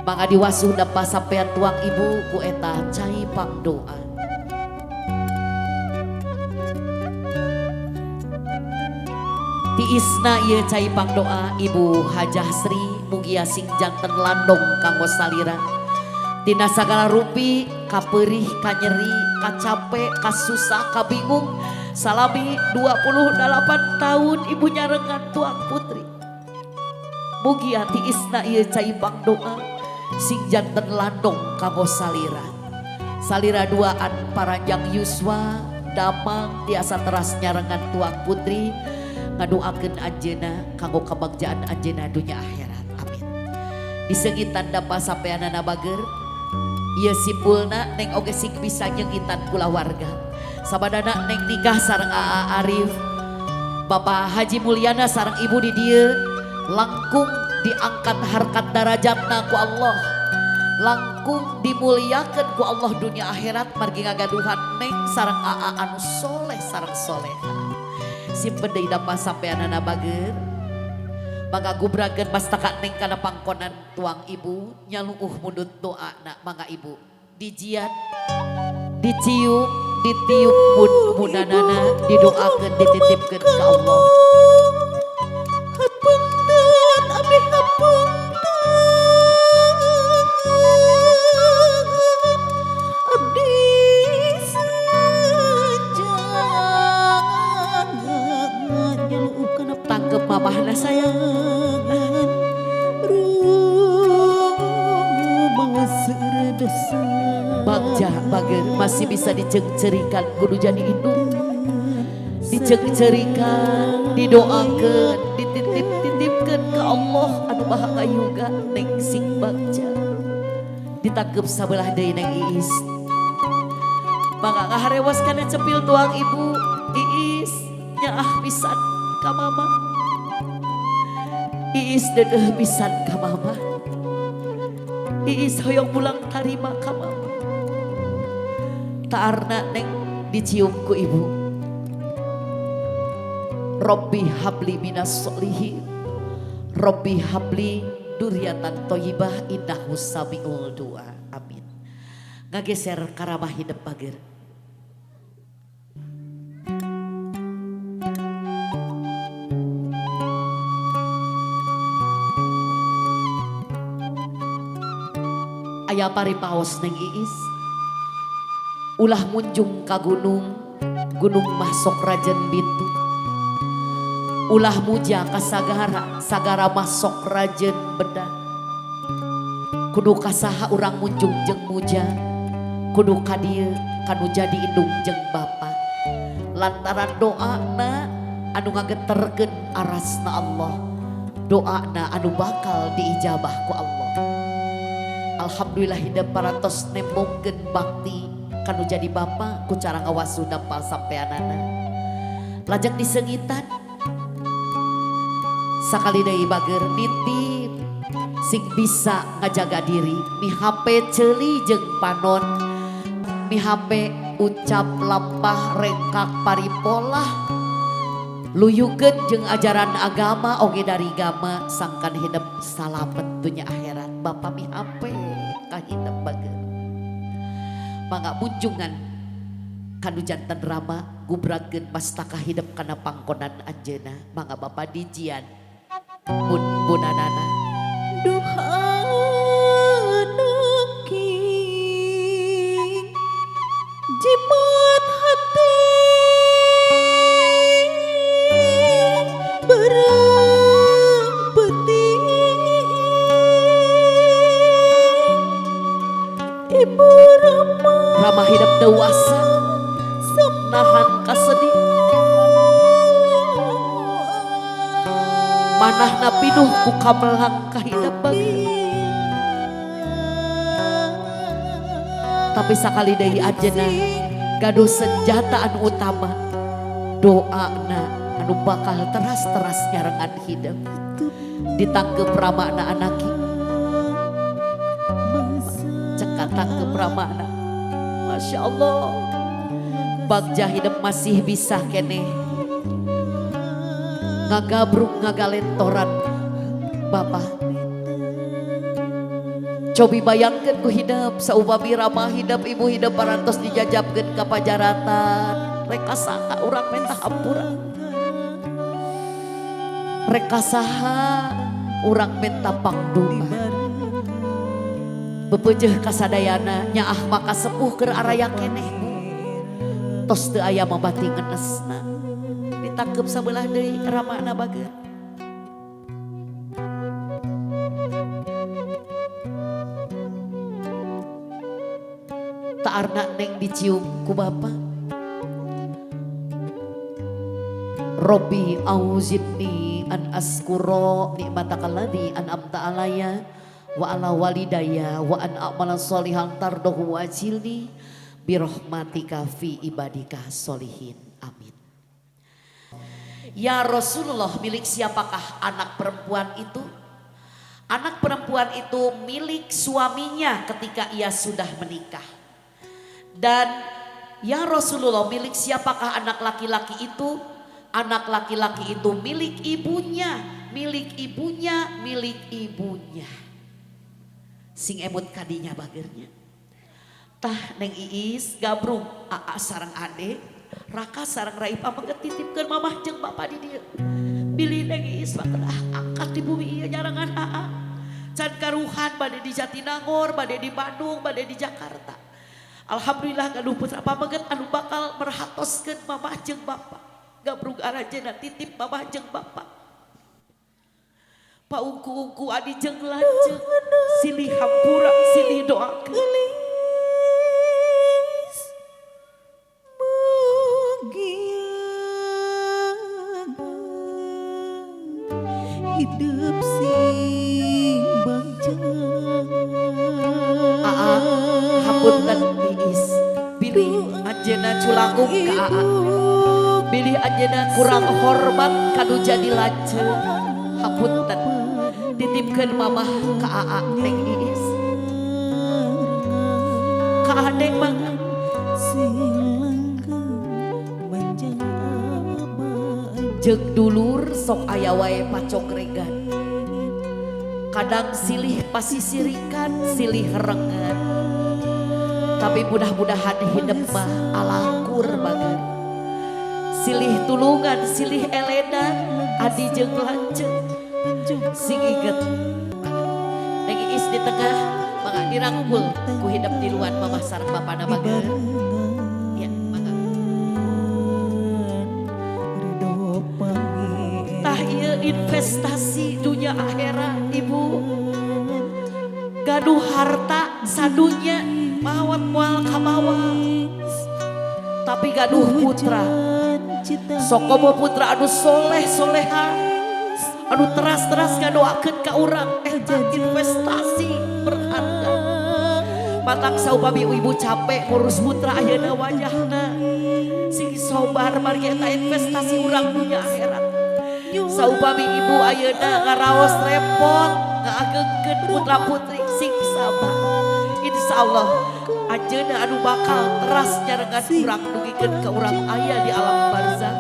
Mangga diwasuh dampa sampean tuang ibu ku eta cai pangdoa. Tiisna ieu cai pangdoa Ibu Hajah Sri mugia sing janten landong kanggo salira. Tina sagala rupi kaperih, kanyeri, kacape, kasusah, kabingung salami 28 tahun ibu nyarengan tuang putri. Mugia tiisna ieu cai pangdoa sing janten landong kanggo salira. Salira duaan paranjang yuswa damang tiasa teras nyarengan tuang putri ngadoakeun anjeunna kanggo kabagjaan anjeunna dunya akhirat. Amin. Diseungitan dampa sampeanana bager. Ieu simpulna neng oge sing bisa nyeungitan kulawarga. Sabadana neng nikah sareng Aa Arif, Bapak Haji Mulyana sareng ibu di dieu langkung diangkat harkat darajatna ku Allah. Langkung dimuliakeun ku Allah dunia akhirat margi ngagaduhan neng sareng Aa anu soleh sareng soleha. Simpen deui dampa sampeanana bager. Mangga gubrakeun mastaka neng kana pangkonan tuang ibu nyaluuh mundut doana mangga ibu dijian dicium ditiup mundanana didoakeun dititipkeun ka Allah. Hapunten abdi hapunten abdi sejangan nyaluuh kana tangkep mamahna sayang. Bagja bager masih bisa dicengcerikan kudu jadi indung. Dicengcerikan, didoakeun, dititip-titipkeun ke Allah anu maha ngayuga neng sing bagja. Ditangkep sabelah deui neng Iis. Mangga ngaharewas kana cepil tuang ibu Iis nyaah pisan ka mama. Iis deudeuh pisan ka mama. Iis hoyong pulang tarima ka mama. Taarna neng dicium ku ibu. Robbi habli minas solihin. Robbi habli duriatan thayyibah innahu samiul doa. Amin. Ngageser karamah hidup bager. Aya paripaos neng Iis. Ulah munjung ka gunung, gunung mah sok rajen bitu. Ulah muja ka sagara, sagara mah sok rajen beda. Kudu kasaha urang munjung jeung muja, kudu ka dieu kanu jadi indung jeung bapa. Lantaran doana anu ngageterkeun arasna Allah, doana anu bakal diijabah ku Allah. Alhamdulillah hidep parantos nembongkeun bakti kanu jadi bapa ku cara ngawasuh dampal sampeanana. Lajeng diseungitan sakali deui bager nitip sing bisa ngajaga diri mihape ceuli jeung panon, mihape ucap lampah rengkak paripolah luyukeun jeung ajaran agama oge dari gama sangkan hidup salamet dunya akhirat. Bapa mihape ka hidup bager. Mangga munjungan kanu janten rama gubrakeun mastaka hidup kana pangkonan anjeunna. Mangga bapa dijian bun bunanana. Duhanaking jimat hati berang peti ibu rama Rama hidup dewasa nahan kasedih manahna pinuh ku kamelang kahidup bager. Tapi sakali deui anjeunna gaduh senjata anu utama doana anu bakal teras-teras nyarengan hidup. Ditangkep ramana anaki cekak tangkep ramana. Masya Allah bagja hidup masih bisa keneh ngagabruk ngagalentoran Bapak. Cobi bayangkeun ku hidep saupami ramah hidep ibu hidep parantos dijajabkeun ka pajaratan. Rek ka saha urang menta hampura. Rek ka saha urang menta pangdoa. Bepeujeuh kasadayana nyaah maka sepuh keur araya keneh Bu. Tos teu aya mabati ngenesna. Ditangkep sabelah deui ramana bager. Taarna neng dicium ku bapa. Robbi auzinni an askura nikmataka alladzi an'amta alayya wa ala walidayya wa an a'mala sholihan tardahu wa ajilni birahmatika fi ibadika sholihin. Amin. Ya Rasulullah, milik siapakah anak perempuan itu? Anak perempuan itu milik suaminya ketika ia sudah menikah. Dan ya Rasulullah, milik siapakah anak laki-laki itu? Anak laki-laki itu milik ibunya, milik ibunya, milik ibunya. Sing emut kadinya bagernya. Tah Neng Iis gabrung aa sareng ade, raka sareng raib pameget titipkeun mamah jeung bapa di dieu. Bilih Neng Iis mah kedah angkat di bumi ieu nyarengan aa. Can karuhan bade di Jatinangor, bade di Bandung, bade di Jakarta. Alhamdulillah gaduh putra pameget anu bakal merhatoskeun mamah jeung bapa. Gabrung aranjeunna titip mamah jeung bapa. Paungku-ungku adi jeung lanceuk, silih hampura, silih doakeun. Hidup sing bagja. Aa hapunten Iis, bilih anjeunna culangung ka aa. Bilih anjeunna kurang hormat kanu jadi lanceuk. Hapunten titipkeun mamah ka aa Neng Iis. Ka ade mangga. Jeung dulur sok aya wae pacongregan. Kadang silih pasisirikan, silih rengan. Tapi mudah-mudahan hidup mah alakur bager. Silih tulungan, silih elenan, adi jeung lanceuk. Sing inget. Neng Iis di tengah, mangga dirangkul ku hidup tiluan mamah sareng bapana bager. Ya, mangga. Tah ieu investasi dunia akhirat ibu. Gaduh harta sadunya mawat moal kabawa. Tapi gaduh putra. Sokomo putra anu soleh soleha. Anu teras-teras ngadoakeun ka urang eta investasi berharga. Matak saupami ibu capek ngurus putra ayeuna wajahna. Sing sobar margi eta investasi urang dunia akhirat. Saupami ibu ayeuna ngaraos repot ngaagengkeun putra putri sing sabar. Insyaallah anjeunna anu bakal teras nyarengan urang dugikeun ka urang aya di alam barzah,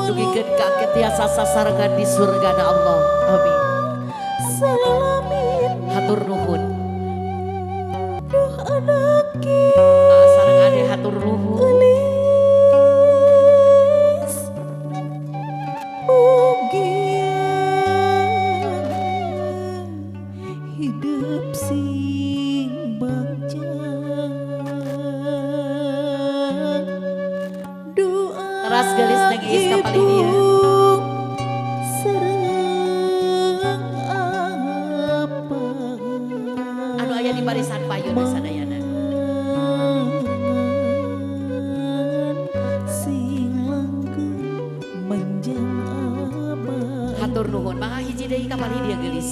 dugikeun ka tiasa sasarengan di surgana Allah. Amin. Hatur nuhun. Sareng ade hatur nuhun. Hidup sing bagja. Doa Teras gelis Neng Iis ka palih dieu. Sareng apa Anu aya di barisan payun sadayana. Sing langgeng manjang abadi. Hatur nuhun, mangga hiji deui ka palih dieu geulis.